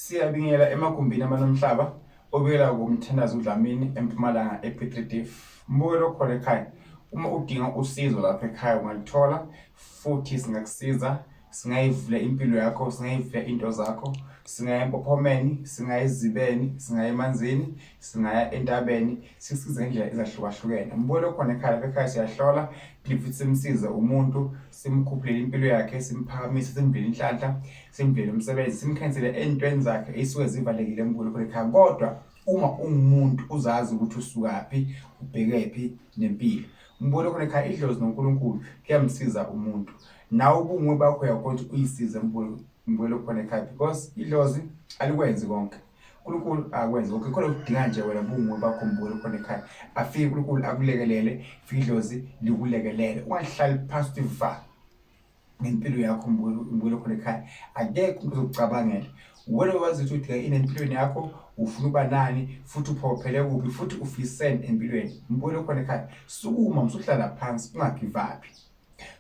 Siyabingela emagumbini amanomhlaba obikela kumthandazo uDlamini eMpumalanga ePiet Retief. Mbukelo okhona ekhaya uma udinga usizo lapha ekhaya ungalithola futhi singakusiza singayivula impilo yakho singayivula into zakho singaya empophomeni singaya ezibeni singaya emanzini singaya entabeni sikusize ngendlela ezahlukahlukene. Mbukelo okhona ekhaya lapha ekhaya siyahlola phinde futhi simsize umuntu simkhuphulele impilo yakhe simphakamise simvele inhlanhla simvele umsebenzi simkhensele ey'ntweni zakhe ey'suke zivalekile emkhulu khona ekhaya kodwa uma ungumuntu uzazi ukuthi usukaphi ubhekephi nempilo umbona khona ekhaya idlozi noNkulunkulu kuyamsiza umuntu nawe ubunguwe bakho uyakhona ukuthi uyisize mbukelo khona ekhaya because idlozi alikwenzi konke uNkulunkulu akwenze konke khona ukudinga nje wena bunguwe bakho mbukelo khona ekhaya afike uNkulunkulu akulekelele fike idlozi likulekelele ungahlali phansi uthi va ngempilo yakho mbukelo khona ekhaya akekho umuntu ozokucabangela wena wazi ukuthi udinga ini empilweni yakho ufuna uba nani futhi uphokophele kuphi futhi ufiseni empilweni mbukelo khona ekhaya sukuma musuhlala phansi ungagive up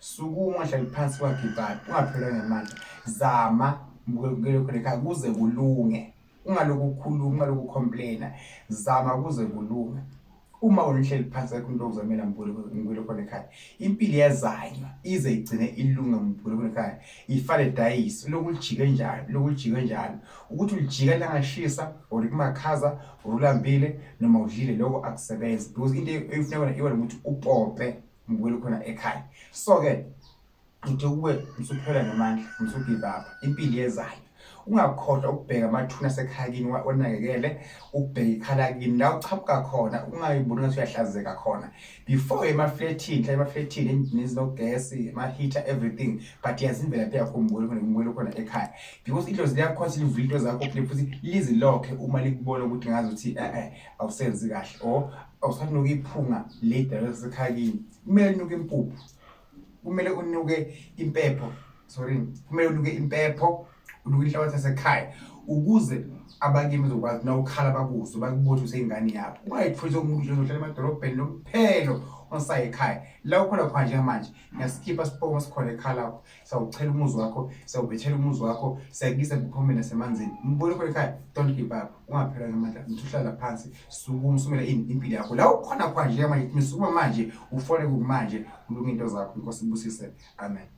sukuma ungahlali phansi ungagive up ungaphelwa ngemandla zama mbukelo khona ekhaya kuze kulunge ungalokhu ukhuluma ungalokhu ucomplaina zama kuze kulunge uma wena uhleli phansi akho umuntu okuzamela mbukelo khona ekhaya impilo iyazanywa ize igcine ilunge mbukelo khona ekhaya ifane dayisi lokhu lijike njalo lokhu lijike njalo ukuthi ulijika langashisa or kumakhaza or ulambile noma udlile lokho akusebenzi because into eyifuna wena iwena ukuthi upope mbukelo khona ekhaya so ke Ngithi kuwe usuphela ngamandla, usugive up, impilo iyezayo. Ungakhohlwa ukubheka amathuna asekhaya kini wanakekele, ukubheka ikhala kini la uchamuka khona, ungayiboni ngathi uyahlazeka khona. Before emaflethini, hlala emaflethini endlini ezinogesi, ama-heater, everything, but yazi imvelaphi yakho mbukelo khona, mbukelo khona ekhaya. Because idlozi liyakhona ukuthi livule into zakho phinde futhi lizilokhe uma likubona ukuthi ngazi ukuthi eh awusenzi kahle or awusanuka iphunga le dala lasekhaya kini. Kumele linuke impuphu. Kumele unuke impepho sorry kumele unuke impepho unuke inhlabathi yasekhaya ukuze abakini bezokwazi na ukhala bakuzwe bakubone useyingane yabo ungayitholi umuntu nje ozohlala emadolobheni nomphelo onsaye ekhaya la ukhona khona njengamanje ngiyasikhipha sipoko sikhona ekhaya lakho sawuchela umuzi wakho sawubethela umuzi wakho siyakuyisa ebuphomeni nasemanzini mbone khona ekhaya don't give up ungaphelwa ngamandla ngithi uhlala phansi sukuma usumele impilo yakho la ukhona khona njengamanje sukuma manje ufole kumanje ulunge into zakho inkosi ibusise amen.